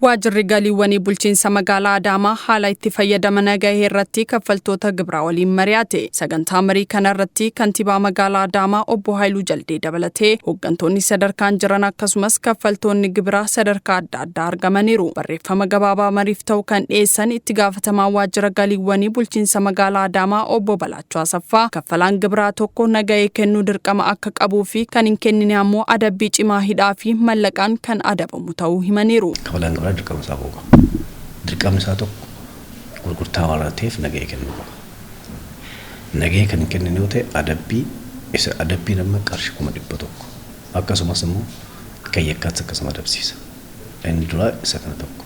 Waajirri galiiwwanii bulchiinsa magaalaa Adaamaa haala itti fayyadama nagahee irratti kaffaltoota gibiraa waliin mari'ate. Sagantaa marii kana irratti kantiibaa magaalaa Adaamaa obbo Haayiluu Jaldee dabalatee hooggantoonni sadarkaan jiran akkasumas kaffaltoonni gibiraa sadarkaa adda addaa argamaniiru. Barreeffama gabaabaa mariif ta'u kan dhiyeessan itti gaafatamaa waajjira galiiwwanii bulchiinsa magaalaa Adaamaa obbo Balaachoo Asaffaa, kaffalaan gibiraa tokko nagahee kennuu dirqama akka qabuu fi kan hin kennine ammoo adabbii cimaa hidhaa fi mallaqaan kan adabamu ta'uu himaniiru. Kafalaan gibiraa dirqama isaa ba'uu qaba. Dirqamni isaa tokko gurgurtaa waan ta'eef nagahee kennuu qaba. Nagahee kan hin kennine yoo ta'e, adabbii isa adabbiin amma qarshii 100,000, akkasumas immoo kan yakkaatti akkasuma adabsiisa. Inni duraa isa kana tokko.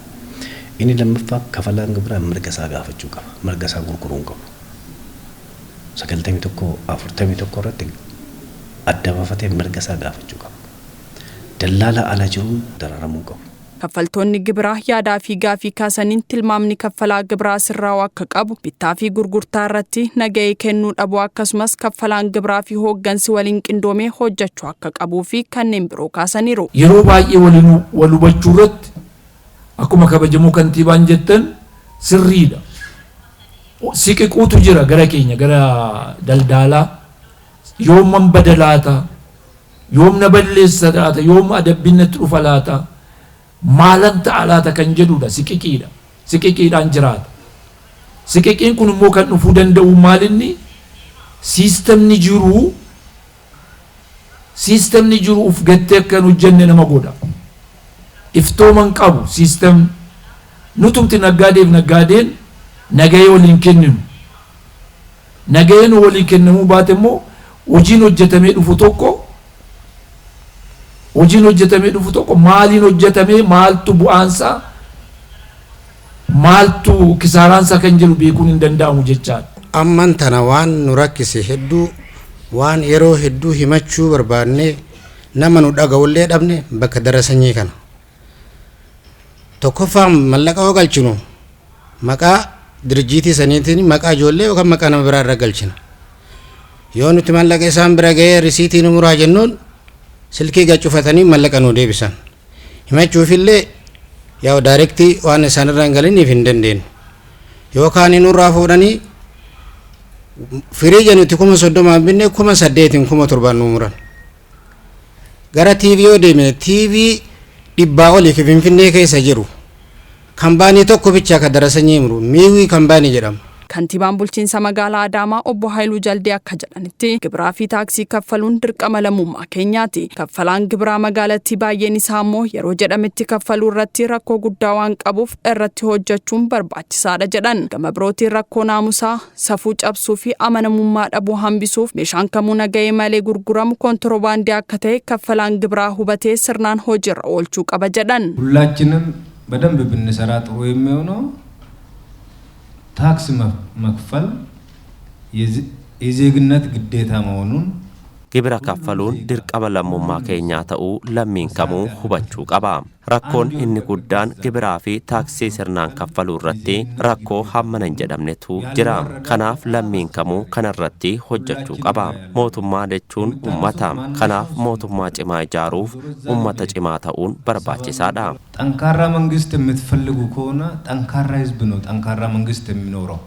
Inni lammaffaa, kafalaan gibiraa mirga isaa gaafachuu qaba. Mirga isaa gurguruu hin qabu. 91 41 irratti adda baafatee mirga isaa gaafachuu qaba. Dallaala ala jiruun dararamuu qabu. Kaffaltoonni gibiraa yaadaa fi gaafii kaasaniin tilmaamni kaffalaa gibiraa sirraa'uu akka qabu, bittaa fi gurgurtaa irratti nagahee kennuu dhabuu, akkasumas kaffalaan gibiraa fi hooggansi waliin qindoomee hojjechuu akka qabuu fi kanneen biroo kaasaniiru. Yeroo baay'ee waliin wal hubachuu irratti, akkuma kabajamoo kantiibaan jettan sirriidha. Siqiquutu jira gara keenya, gara daldaalaa. Yoom bada laata? Yoom na balleessa laata? Yoom adabbiin natti dhufa laata? Maalan ta'a laata kan jedhudha, siqiqiidha. Siqiqiidhaan jiraata. Siqiqiin kun immoo kan dhufuu danda'u maalinni siistemni jiru uf gattee akka hin hojjenne nama godha. Iftooman qabu siistemni. Nutumti naggaadeef naggaadeen nagahee waliin kenninu. Nagaheen walii kennamuu baate immoo hojiin hojjetamee dhufu tokko maaliin hojjetamee, maaltu bu'aansaa, maaltu kisaaraansaa kan jedhu beekuun hin danda'amu jechaadha. Amman tana waan nu rakkise hedduu, waan yeroo hedduu himachuu barbaanne nama nu dhaga'ullee dhabne, bakka darasanyii kana. Tokkoffaan, mallaqa yoo galchinu maqaa dirjiitii saniitiin maqaa ijoollee yookaan maqaa nama biraa irra galchina. Yoo nuti mallaqa isaan bira ga'ee risiitii nu muraa jennuun, silkii gacufatanii mallaqa nu deebisan. Himachuufillee yaa direct waan isaan irra hin galiniif hin dandeenyu. Yookaan nurraa fuudhanii firiija nuti 30,000 binne 8,000n, 7,000n nu muran. Gara TV yoo deemne, TV 100 olii Finfinnee keessa jiru, kambaanii tokko bicha ka darasanyii muru Miiwii Kambaanii jedhama. Kantiibaan bulchiinsa magaalaa Adaamaa obbo Haayiluu Jaldee akka jedhanitti, gibiraa fi taaksii kaffaluun dirqama lammummaa keenyaati. Kaffalaan gibiraa magaalattii baay'een isaa immoo yeroo jedhametti kaffaluu irratti rakkoo guddaa waan qabuuf irratti hojjechuun barbaachisaadha jedhan. Gama birootiin rakkoo naamusaa, safuu cabsuu fi amanamummaa dhabuu hambisuuf meeshaan kamuu nagahee malee gurguramu kontiroobaandii akka ta'e kaffalaan gibiraa hubatee sirnaan hojiirra oolchuu qaba jedhan. ሁላችንም በደንብ ብንሰራ ጥሩ የሚሆነው ታክስ መክፈል የዜግነት ግዴታ መሆኑን Gibira kaffaluun dirqama lammummaa keenyaa ta'uu lammiin kamuu hubachuu qaba. Rakkoon inni guddaan gibiraa fi taaksii sirnaan kaffaluu irratti rakkoo hammana hin jedhamnetu jira. Kanaaf lammiin kamuu kanarratti hojjechuu qaba. Mootummaa jechuun ummata. Kanaaf mootummaa cimaa ijaaruuf ummata cimaa ta'uun barbaachisaadha. ጠንካራ መንግስት የምትፈልጉ ከሆነ ጠንካራ ህዝብ ነው ጠንካራ መንግስት የሚኖረው።